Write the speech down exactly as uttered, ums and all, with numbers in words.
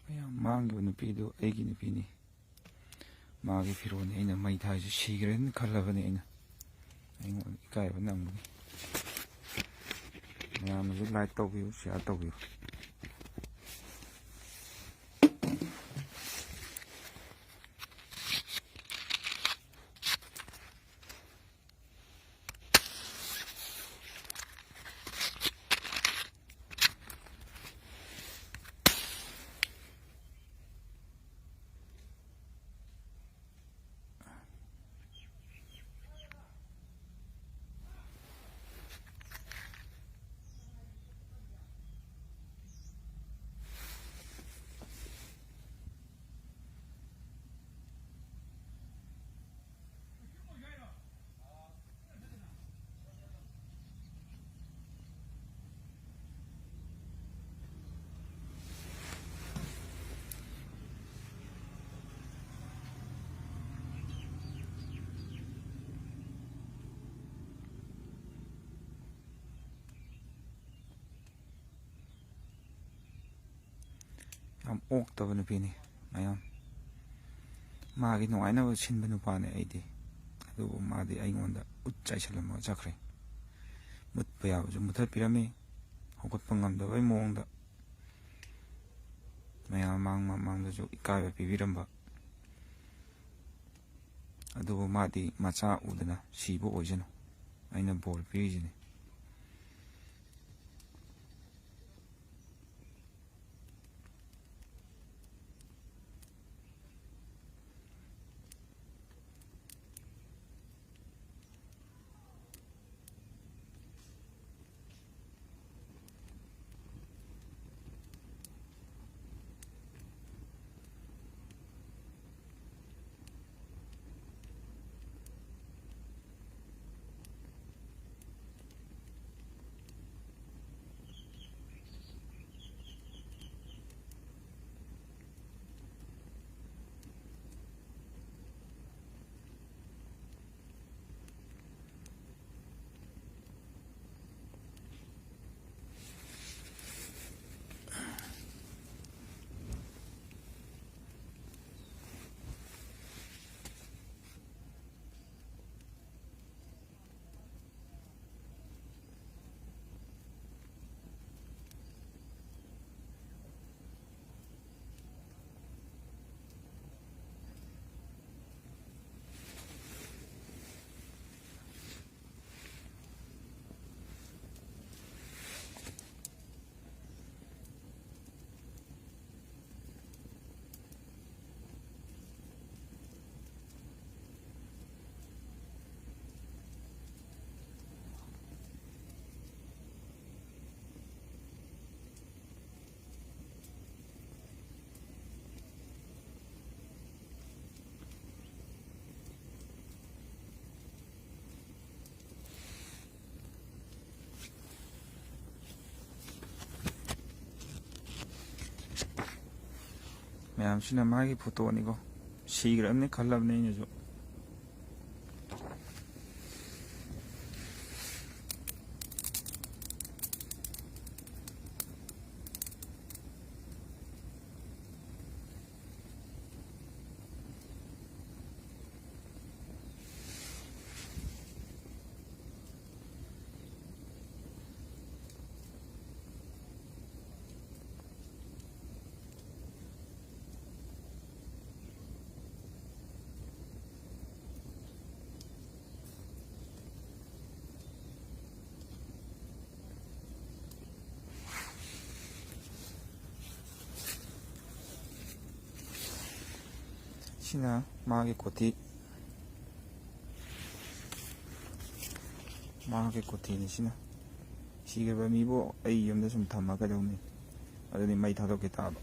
ꯃꯌꯥꯝ ꯃꯥꯡꯈꯤꯕ ꯅꯨꯄꯤꯗꯨ ꯑꯩꯒꯤ ꯅꯨꯄꯤꯅꯤ꯫ ꯃꯥꯒꯤ ꯐꯤꯔꯣꯜꯅꯤ ꯑꯩꯅ ꯃꯩ ꯊꯥꯏꯁꯦ꯫ ꯁꯤꯈ꯭ꯔꯦꯅ ꯈꯜꯂꯕꯅꯤ ꯑꯩꯅ꯫ ꯑꯩꯉꯣꯟꯗ ꯏꯀꯥꯏꯕ ꯅꯪꯕꯅꯤ꯫ ꯃꯌꯥꯝꯅꯁꯨ like ꯇꯧꯕꯤꯌꯨ, share ꯇꯧꯕꯤꯌꯨ꯫ ꯌꯥꯝ ꯑꯣꯛꯇꯕ ꯅꯨꯄꯤꯅꯤ ꯃꯌꯥꯝ꯫ ꯃꯥꯒꯤ ꯅꯨꯡꯉꯥꯏꯅꯕ ꯁꯤꯟꯕ ꯅꯨꯄꯥꯅꯦ ꯑꯩꯗꯤ꯫ ꯑꯗꯨꯕꯨ ꯃꯥꯗꯤ ꯑꯩꯉꯣꯟꯗ ꯎꯠ ꯆꯥꯏꯁꯜꯂꯝꯃꯒ ꯆꯠꯈ꯭ꯔꯦ꯫ ꯃꯨꯠꯄ ꯌꯥꯕꯁꯨ ꯃꯨꯠꯊꯠꯄꯤꯔꯝꯃꯤ, ꯍꯧꯒꯠꯄ ꯉꯝꯗꯕꯩ ꯃꯑꯣꯡꯗ꯫ ꯃꯌꯥꯝ ꯃꯥꯡ ꯃꯃꯥꯡꯗꯁꯨ ꯏꯀꯥꯏꯕ ꯄꯤꯕꯤꯔꯝꯕ꯫ ꯑꯗꯨꯕꯨ ꯃꯥꯗꯤ ꯃꯆꯥ ꯎꯗꯅ ꯁꯤꯕ ꯑꯣꯏꯁꯅꯨ꯫ ꯑꯩꯅ ꯕꯣꯔ ꯄꯤꯔꯤꯁꯤꯅꯤ꯫ ꯃꯌꯥꯝꯁꯤꯅ ꯃꯥꯒꯤ ꯐꯣꯇꯣꯅꯤꯀꯣ꯫ ꯁꯤꯈ꯭ꯔꯕꯅꯤ ꯈꯜꯂꯕꯅꯤ ꯑꯩꯅꯁꯨ꯫ ꯁꯤꯅ ꯃꯥꯒꯤ ꯀꯣꯊꯤ꯫ ꯃꯥꯒꯤ ꯀꯣꯊꯤꯅꯤ ꯁꯤꯅ꯫ ꯁꯤꯈ꯭ꯔꯕ ꯃꯤꯕꯨ ꯑꯩ ꯌꯨꯝꯗ ꯁꯨꯝ ꯊꯝꯃ ꯀꯩꯗꯧꯅꯤ? ꯑꯗꯨꯗꯤ ꯃꯩ ꯊꯥꯗꯣꯛꯈꯤ ꯇꯥꯕ꯫